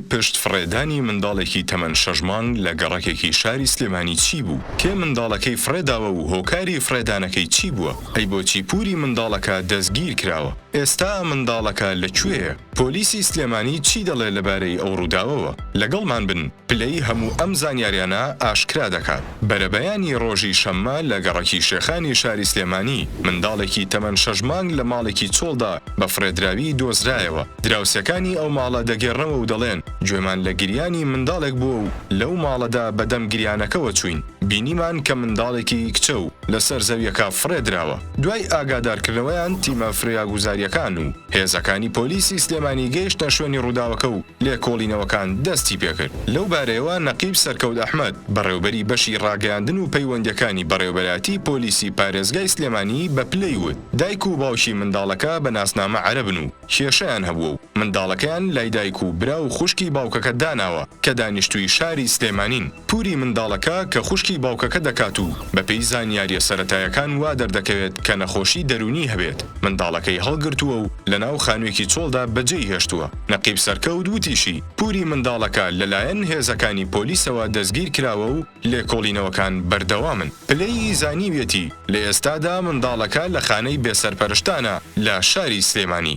هۆکاری پشت فڕێدانی منداڵێکی تەمەن شەش مانگ لە گەڕەکێکی شاری سلێمانی چی بوو؟ کێ منداڵەکەی فڕێداوە و هۆکاری فڕێدانەکەی چی بووە؟ ئەی بۆچی پوری منداڵەکە دەستگیر کراوە؟ ئێستا منداڵەکە لە کوێیە؟ پۆلیسی سلێمانی چی دەڵێ لەبارەی ئەو ڕووداوەوە؟ لەگەڵمان بن پلەی هەموو ئەم زانیاریانە ئاشکرا دەکات. بەرەبەیانی ڕۆژی شەممە لە گەڕەکی شێخانی شاری سلێمانی، منداڵێکی تەمەن شەش مانگ لە ماڵێکی چۆڵدا بە فڕێدراوی دۆزرایەوە. دراوسێکانی ئەو ماڵە دەگێڕنەوە و دەڵێن، گوێمان لە گریانی منداڵێک بووە و لەو ماڵەدا بەدەم گریانەکەوە چووین، بینیمان کە منداڵێکی کچە و لەسەر زەویەکە فڕێدراوە. دوای ئاگادارکردنەوەیان تیمە فریاگوزارییەکان و هێزەکانی پۆلیسی سلێمانی گەیشتنە شوێنی ڕووداوەکە و لێکۆڵینەوەکان دەستی پێکرد. لەو بارەیەوە نەقیب سەرکەوت ئەحمەد، بەڕێوبەری بەشی ڕاگەیاندن و پەیوەندییەکانی بەڕێوبەرایەتی پۆلیسی پارێزگای سلێمانی بە پلەی وت، دایک و باوکی منداڵەکە بە ناسنامە عەرەبن و کێشەیان هەبووە و منداڵەکەیان لای دایک و برا و خوشکی باوکەکە داناوە کە دانیشتووی شاری سلێمانین. پوری منداڵەکە کە خوشکی باوکەکە دەکات و بەپێی زانیارییە سەرەتایەکان وا دەردەکەوێت کە نەخۆشی دەروونی هەبێت، منداڵەکەی هەڵگرتووە و لەناو خانووێکی چۆڵدا بەجێی هێشتووە. نەقیب سەرکەوت وتیشی، پوری منداڵەکە لەلایەن هێزەکانی پۆلیسەوە دەستگیرکراوە و لێکۆڵینەوەکان بەردەوامن. پلەی زانیویەتی، لە ئێستادا منداڵەکە لە خانەی بێسەرپەرشتانە لە شاری سلێمانی.